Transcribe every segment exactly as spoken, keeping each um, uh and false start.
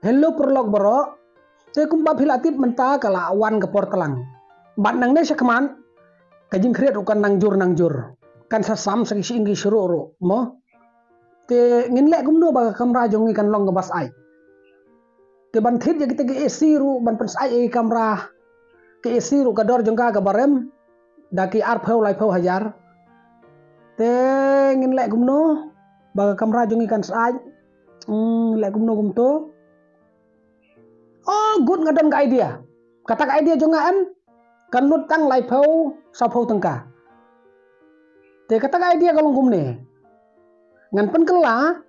Hello paralok baroh. Te kumba phi la tip mynta ka la wan ka por tlang. Bad nangne shakhmat ka jingkhriat ruh kan nang jur nang jur. Kan sa sam sa ki shi ing ki shi ruh ruh mo. Te ngin leh kumno ba ka kamra jong ngi kan long kaba syaid. Te ban thied ïa kita ki A C ruh ban pynsaid ïa ki kamra. Ka A C ruh ka dor jong ka kaba rem da ki arphew laiphew hajar. Te ngin leh kumno ba ka kamra jong ngi kan syaid. Hmm, leh kumno kumto. Oh, good, nga don ka idea. Kata ka idea jong nga em kan lut tang laiphew sawphew tyngka. Te kata ka idea ka long kumne. Ngan pynkylla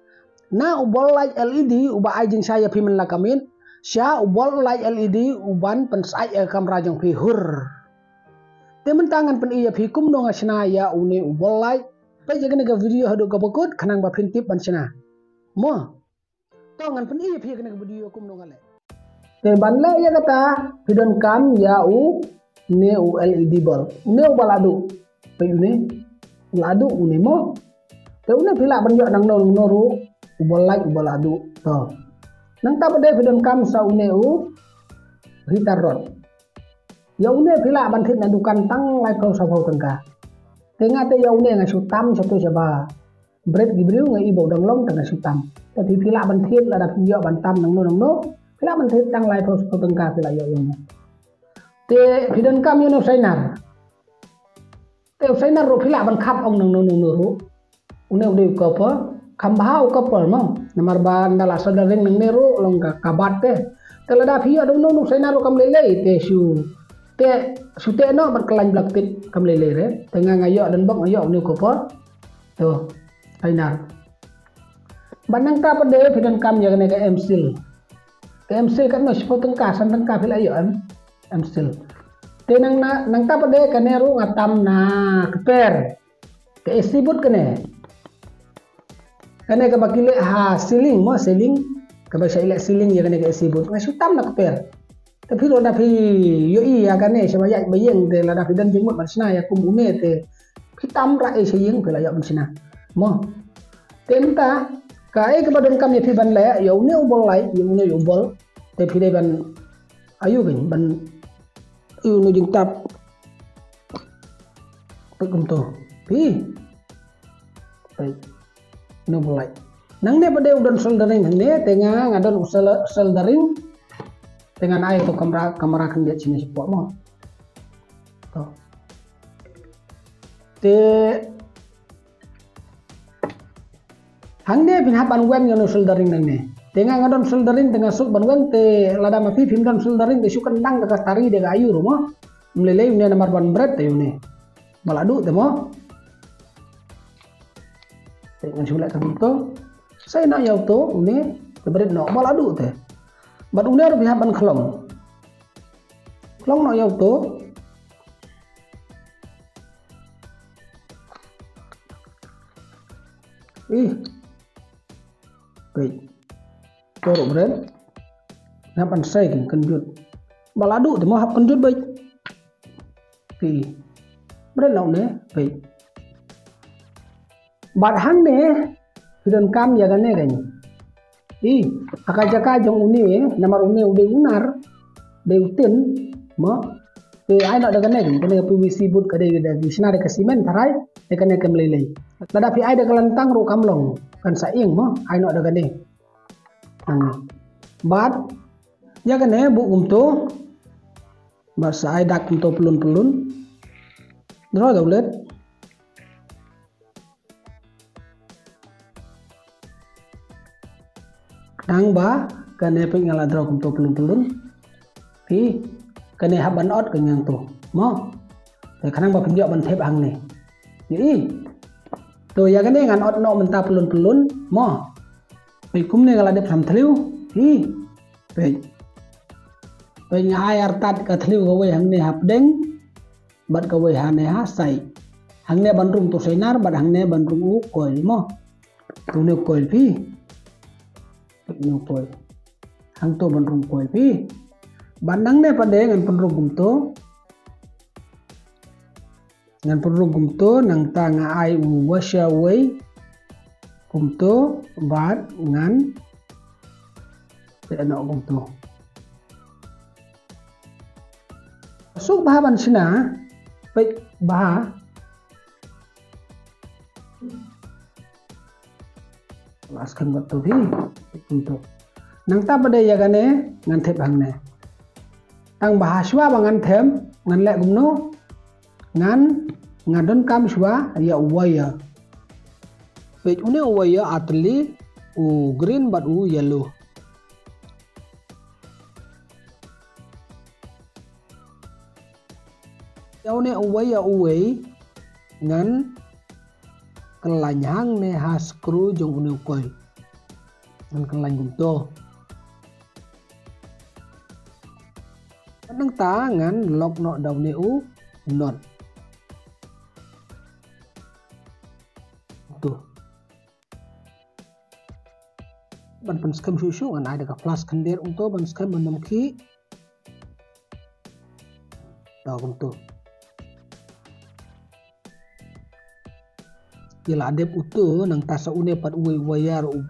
na u bulb light L E D uba ai jingshai ïa phi mynla ka miet sha u bulb light L E D uban pynsaid ïa ka kamra jong phi hur. Te mynta ngan pyni ïa phi kumno nga shna ïa une u bulb light. Peit ïa kane ka video haduh kaba kut khnang ba phin tip ban shna. Mo. To ngan pyni ïa phi ïa kane ka video kumno nga leh. Te ban leh ïa kata phi donkam ïa une u L E D bulb. Une uba la duh. Peit une. La duh une mo. Te une phi lah ban ïoh nangno nangno ruh u bulb light uba la duh. To. Nangta pat de phi donkam sa une u heater rod. Ïa une phi lah ban thied na dukan tang laiphew sawphew tyngka. Te nga te ïa une nga shu tam shato shaba bret ki briew nga i ba u dang long te nga shu tam. Te phi phi lah ban thied lada phi ïoh ban tam nangno nangno. Phi lah ban thied tang laiphew sawphew tyngka phi lah ïoh ïa une. Te phi donkam ïa une u sainar. Te u sainar ruh phi lah ban khap ong nangno nangno ruh. Une u dei u copper. Kham bha u copper mo. Namar ba ynda la soldering nangne ruh long ka kabat te. Te lada phi ïoh da une u sainar ruh kam lei lei te shu. Te shu te noh bad kyllaiñ bla ktit kam lei lei re. Te nga nga ïoh don bok nga ïoh une u copper. To, sainar. Bad nangta pat de phi donkam ïa kane ka M-Seal. Ka M-Seal katno, shiphew tyngka, san tyngka phi lah ïoh em? M-Seal. Te nang na, nangta pat de kane ruh nga tam na kper. Ka A C board kane. Kane kaba ki leh ha ceiling mo, ceiling. Kaba shah leh ceiling ïa kane ka A C board. Nga shu tam na kper. Te phi ruh da phi ïohi ïa kane shaba ïaid ba ïeng te lada phi don jingmut ban shna ïa kum une te phi tam rah ei sha ïing phi la ïoh ban shna. Mo. Te mynta kaei kaba donkam ïa phi ban leh ïa une u bulb light ïa une u bulb te phi dei ban ayu kein ban ayu une u jingtap. Peit kumto. Phi. Peit. Une u bulb light. Nangne pat de u don soldering hangne te nga nga don u sol-, soldering. Te ngan ai to kamra kamra khyndiat shane shapoh mo. To. Te hangne phin hap ban weng ïa une u soldering nangne. Te nga nga don soldering te nga suk ban weng te lada ma phi phim don soldering te shu kyndang da ka tari da ka ayu ruh mo. Ym lei lei une namar ban bret te une. Ba la duh te mo. Te ngan shu leh kumto. Sai noh ïa uto une te bret noh ba la duh te. Bad une ruh phi hap ban khlong. Khlong noh ïa uto. Ih. Peit. To ruh bret. Hap ban sai ki kynjut. Ba la duh te mo hap kynjut beit. Phi. Bret noh une, peit. Bad hangne phi donkam ïa kane kane. Ih, ha ka jaka jong une namar une u dei u nar, dei u tin mo. Te ai noh da kane kane, kane ka P V C board ka dei da ki shna da ka cement tharai, te kane kam lei lei. Lada phi ai da ka lyntang ruh kam long, kan sa ïeng mo, ai noh da kane. Hangne. Bad ïa kane buh kumto. Bad sa ai dak kumto pyllun pyllun. Draw da u led. Khnang ba kane peit nga la draw kumto pyllun pyllun. Phi kane hap ban ot ka ngiang to. Mo. Te khnang ba phin ïoh ban thep hangne. Ïohi. To ïa kane ngan ot noh mynta pyllun pyllun. Mo. Peit kumne nga la dep sam thliew. Phi. Peit. Peit nga ai artat ka thliew kawei hangne hapdeng. Bad kawei hangne ha side. Hangne ban rung to sainar bad hangne ban rung u coil mo. To ne u coil phi. Peit ne u coil. Hangto ban rung coil phi. Bad nangne pat de ngan pynrung kumto. Ngan pynrung kumto nangta nga ai u washer wei. Kumto bad ngan Te noh kumtu. Suk bha ban shna, peit bha. Las kan got tu hi, peit kumtu. Nangta pat de ïa kane ngan thep hangne. Tang ba hashwa ba ngan thep, ngan leh kumno, ngan, nga donkam shwa ïa u wire. Peit une u wire artylli, u green bad u yellow. Ïa une u wire uwei ngan kyllaiñ hangne ha screw jong une u coil. Ngan kyllaiñ kumto. Nangta ngan lock noh da une u nut. Tu. Ban pynskhem shuh shuh ngan ai da ka flash khyndiat kumto ban skhem ban ym khih. Da kumto. Ïa la dep uto nangta sa une pat uwei u wire u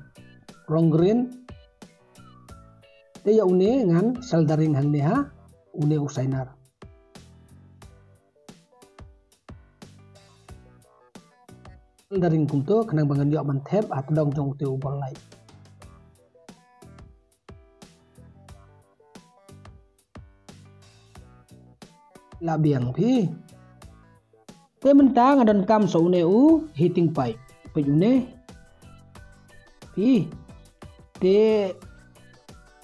rong green. Te ïa une ngan soldering hangne ha une u sainar. Soldering kumto khnang ba ngan ïoh ban thep ha tdong jong uto u ball light. La biang phi. Te mynta nga donkam sa une u heating pipe. Peit une. Phi. Te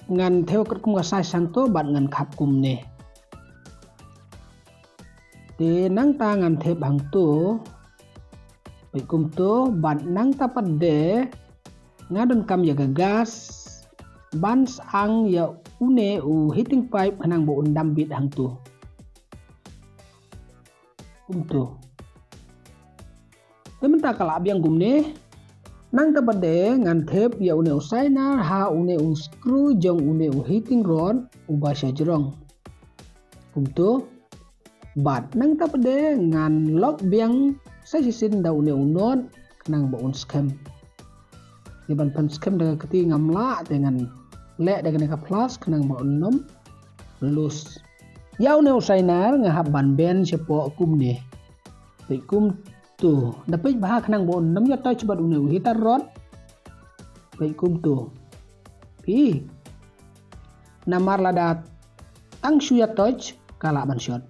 ngan thew katkum ka size hangto bad ngan khap kumne. Te nangta ngan thep hangto. Peit kumto bad nangta pat de nga donkam ïa ka gas ban sang ïa une u heating pipe khnang ba un dam bit hangto. Kumto. Te mynta ka la biang kumne. Nangta pat de ngan thep ïa une u sainar ha une u screw jong une u heating rod uba sha jrong. Kumto. Bad nangta pat de ngan lock biang sa shisien da une u nut khnang ba un skhem. Te ban pynskhem da ka kti ngam lah te ngan leh da kane ka flash khnang ba un ym loose. Ïa une u sainar nga hap ban bend shapoh kumne. Peit kumto. Da peit bha khnang ba un ym ïa touch bad une u heater rod. Peit kumto. Phi. Namar lada tang shu ïa touch ka lah ban short.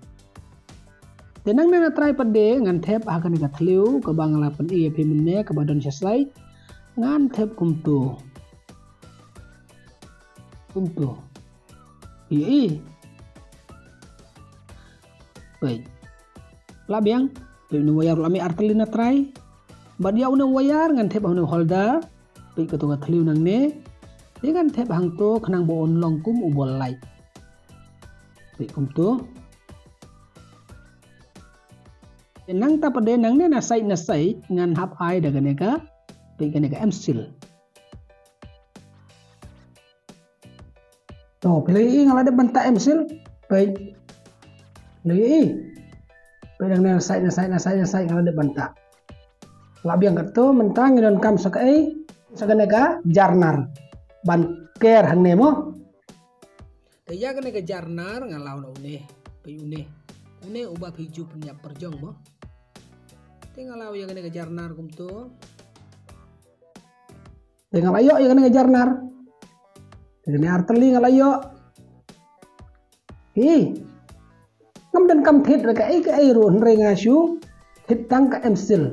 Te nangne na trai pat de ngan thep ha kane ka thliew kaba nga la pyni ïa phi mynne kaba don sha side. Ngan thep kumto. Kumto. Ïa i. Peit. La biang. Peit une u wire la mih artylli na trai. Bad ïa une u wire ngan thep ha une u holder. Peit kato ka thliew nangne. Te ngan thep hangto khnang ba un long kum u ball light. Peit kumto. Te nangta pat de nangne na side na side ngan hap ai da kane ka. Peit kane ka M-seal. To, phi la ïohi nga la dep ban tah M-seal. Peit. Phi la ïohi. Peit nangne na side na side na side na side nga la dep ban tah. La biang katto mynta ngi donkam sa kaei, sa kane ka jar nar ban ker hangne mo. Te ïa kane ka jar nar nga law na une, peit une. Une uba phi ju pynïap pyrjong mo. Te nga law ïa kane ka jar nar kumto. Te nga la ïoh ïa kane ka jar nar. Te kane artylli nga la ïoh. Hi. Ngam donkam thied re kaei kaei ruh hynrei nga shu thied tang ka M-seal.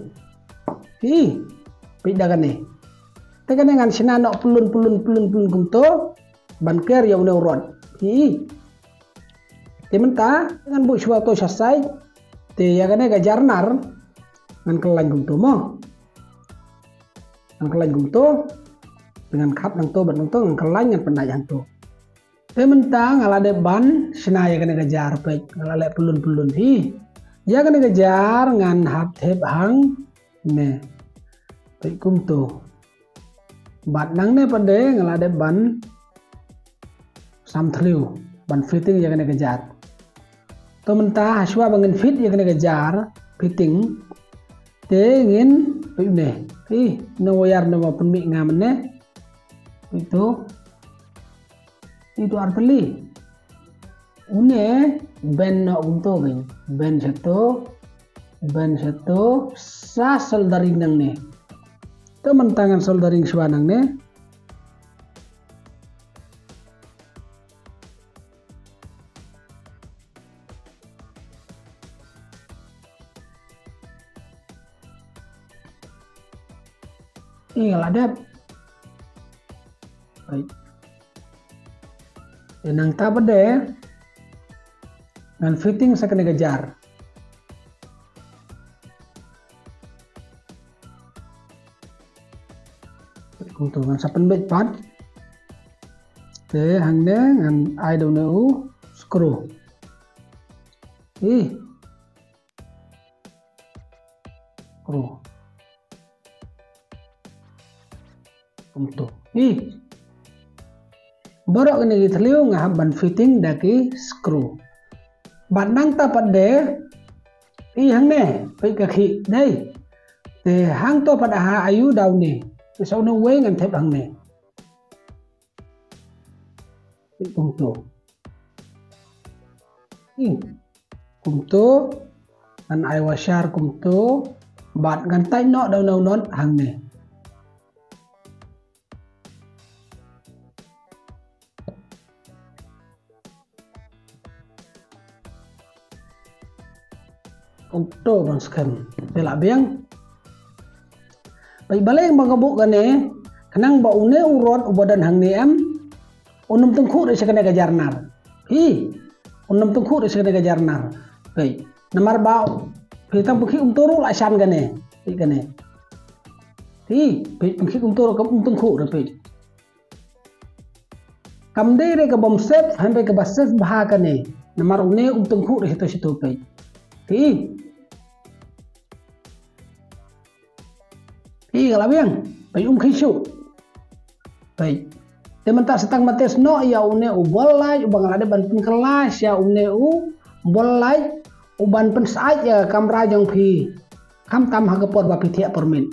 Hi. Peit da kane. Te kane ngan shna noh pyllun pyllun pyllun pyllun kumto ban ker ïa une u rod. Hi. Te mynta ngan buh shuwa to sha side. Te ïa kane ka jar nar ngan kyllaiñ kumto mo. Ngan kyllaiñ kumto. Te ngan khap nangto bad nangto ngan kyllaiñ ngan pyndait hangto. Te mynta nga la dep ban shna ïa kane ka jar peit nga la leh pyllun pyllun hi. Ïa kane ka jar ngan hap thep hangne. Peit kumto. Bad nangne pat de nga la dep ban sam thliew ban fitting ïa kane ka jar. To mynta hashwa ba ngin fit ïa kane ka jar fitting te ngin peit une. Ih, une u wire une ba pynmih nga mynne. Peit to. Itu arteli. Une bend noh kumto beng. Bend satu. Bend satu. Sa soldering nangne. Te mynta ngan soldering shwa nangne. Ih, la dep. Baik. Te nangta pat de ngan fitting sa kane ka jar. Kumto ngan sa pynbeit pat. Te hangne ngan ai da une u screw. Ih. Screw. Kumto. Ih. Baroh kine ki thliew nga hap ban fitting da ki screw. Bad nangta pat de. Ih hangne. Peit ka khih dei. Te hangto pat ha aiu da une. Te sa une uwei ngan thep hangne. Kumto. Hmm. Kumto. Ngan ai washer kumto. Bad ngan tighten noh da une u nut hangne. Kumto ban skhem. Te la biang. Peit balei ba nga buh kane, khnang ba une u rod uba don hangne em, un ym tyngkhuh ruh sha kane ka jar nar. Hi, un ym tyngkhuh ruh sha kane ka jar nar. Peit, namar ba phi tang pynkhih kumto ruh la shan kane. Peit kane. Hi, peit pynkhih kumto ruh kam, um tyngkhuh ruh peit. Kam dei re ka bym safe, hynrei kaba safe bha kane. Namar une um tyngkhuh re shito shito peit. Phi. Phi ka la biang. Peit um khih shuh. Peit. Te mynta sa tang ma test noh ïa une u bol light, uba nga la dep ban pynkylla sha une u bol light, u ban pynsyaid ïa ka kamra jong phi. Khamtam ha ka por ba phi thiah permit.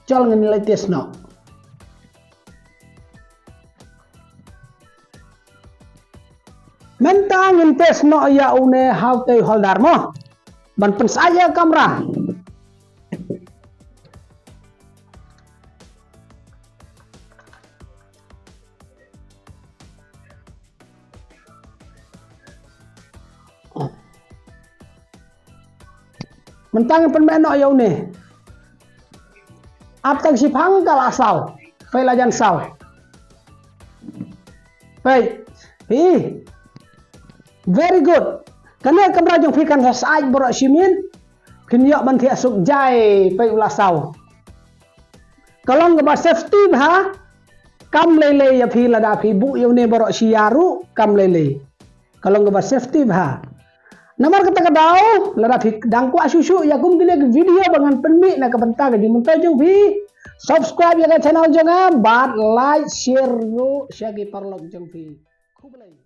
Chol ngin leit test noh. Mynta ngin test noh ïa une hawtei holder mo. Ban pynsyaid ïa ka kamra. Mynta ngin pynmih noh ïa une. Ap tang shiphang ka la saw. Peit la jan saw. Peit. Hi. Very good. Kane ka kamra jong phi kan sa syaid baroh shi miet. Phin ïoh ban thiah suk jai peit u la saw. Ka long kaba safety bha. Kam lei lei ïa phi lada phi buh ïa une baroh shi ïar ruh kam lei lei. Ka long kaba safety bha. Namar kata ka daw, lada phi dang kwah shuh shuh ïa kum kine ki video ba ngan pynmih na ka bynta ka jingmyntoi jong phi, subscribe ïa ka channel jong nga, bad like, share ruh sha ki paralok jong phi. Khublei.